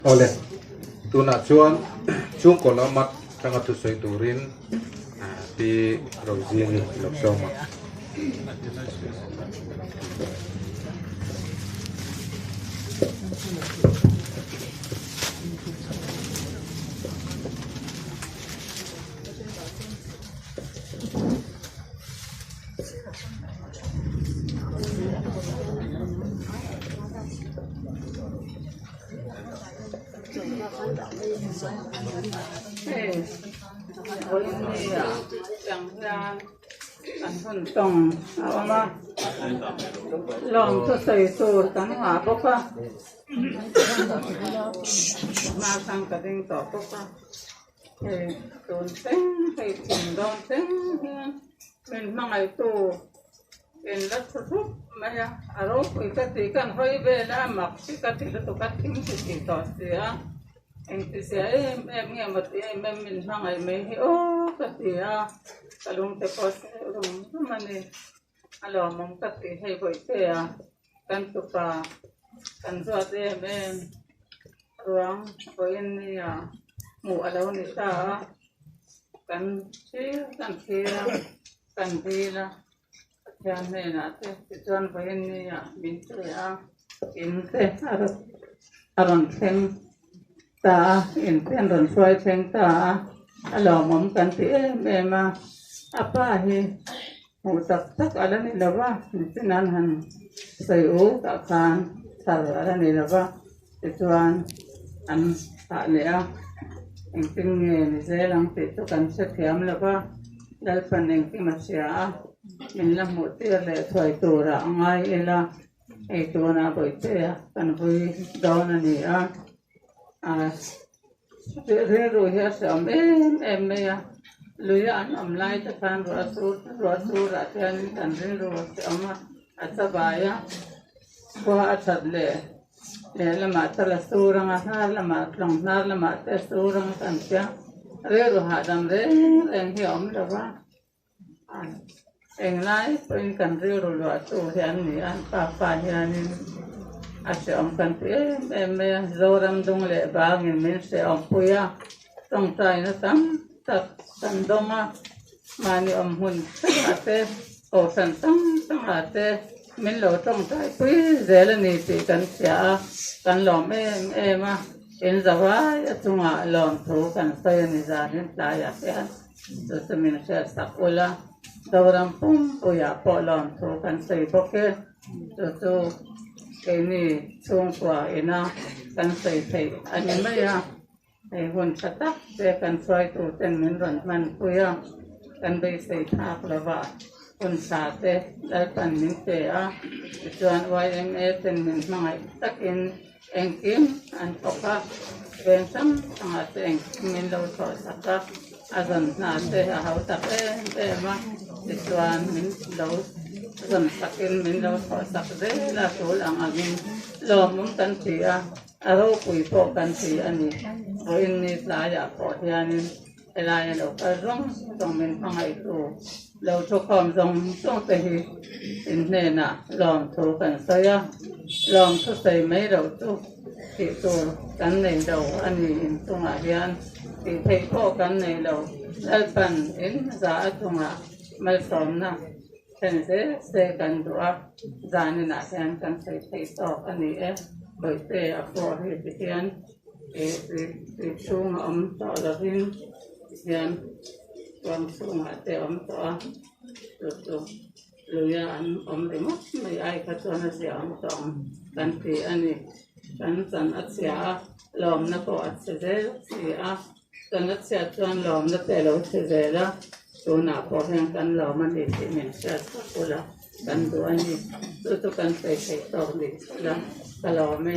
Awle, tunah chuan chhungkaw lama tanga thusawi turin Pi Rozingi lo sawm a. Kan hun tawng a awm a lawm chu sawi tur kan nghah bawk a hma khan ka ding tawh bawk a hei tun thleng hei thing dawn thleng hian min hmangaihtu in la thu thup mai a a ropui ka tih kan hawi vel a mak hi ka ti lutuk a thing ti tih tawh si a. Engtizia em em nge maw ti em em min hmangaih mai hi aw ka ti a, ka lungte pawh a seh rum rum a ni. A lawmawm ka ti hei bawihte a, kan tupa kan zuat em em ruang vawiin nia hmuh a lo ni ta a, kan thlir kan thlir a, kan dil a, Pathian hnenah te tichuan vawiin nia min pe a, in te a rawn thleng ta a, in te an rawn hruai thleng ta a, a lawmawm kan ti em em a, a pa hi hmuh tak tak a la ni lo va, nichin an han sawi uk ah khan thar a la ni lo va, tichuan an thah leh a, engtin nge ni zel ang tih chu kan hrethiam lo va, Lalpan engkim a hria a, min la hmuh tir leh thuai turah a ngai ila. Hei tunah Bawihtea kan vui dawn a ni a, rilru hi a hreawm em em mai a, luia an awm lai te khan ruah sur ruah surah hianin kan rilru a hreawm a, a chabai a, khua a that leh lehlamah tal a sur ang a, hnar lamah tlawng hnar lamah te a sur ang a kan tia, rilru hahdam reng reng hi a awm lo va. Englai pawhin kan rilru luah tu hi an ni a, pa pa hianin a hrehawm kan ti em em mai a, Zoram dung leh vangin min hrehawm pui a, tawngtaina tam tak kan dawng a, mahni awm hmun hrangah te, kohhran hrang hrangah te min lo tawngtai pui zel a ni tih kan hria a, kan lawm em em a, in zavai a chungah lawmthu kan sawi a ni zanin tlaiah hian. Chu chu min hriat sak ula, Zoram pumpuiah pawh lawmthu kan sawi bawk e. Chu chu keini chhungkua ina kan sawi theih a ni mai a, hei hun tha tak te kan hruaitu ten min rawn hmanpui a, kan beisei thlak lova hun tha te Lalpan min pe a, tichuan YMA ten min hmangaih takin Engkim an thawk a, veng hrang hrangah te engkim min lo thawh sak a, a zawn hna te a ho tak em em a, tichuan min lo zawn sakin min lo thawh sak zel a, tul ang angin lawmawm kan ti a, a ropui pawh kan ti a ni. Vawiin ni tlaiah pawh hianin helaia lo kal zawng zawng min hmangaihtu lo thukhawm zawng zawng te hi in hnenah lawmthu kan sawi a, lawmthu sawi mai loh chu tih tur kan nei lo a ni inchungah hian tih theih pawh kan nei lo, Lalpan in za a chungah malsawmna thlen zel se kan duh a, zaninah hian kan sawi theih tawk a ni e, Bawihte a pawh hi ti hian. Tui chhung a awm tawh lovin tihian ruang chhungah te a awm tawh a chu chu luia an awm ringawt mai ai kha chuan a zia awm tawh ang kan ti a ni kan chan a chhia a lawmna pawh a chhe zel si a chan a chhiat chuan lawmna te a lo chhe zel a tunah pawh hian kan lawm a ni tih min hriat sak ula kan duh a ni chu chu kan sawi theih tawk ni sela ka lawm e.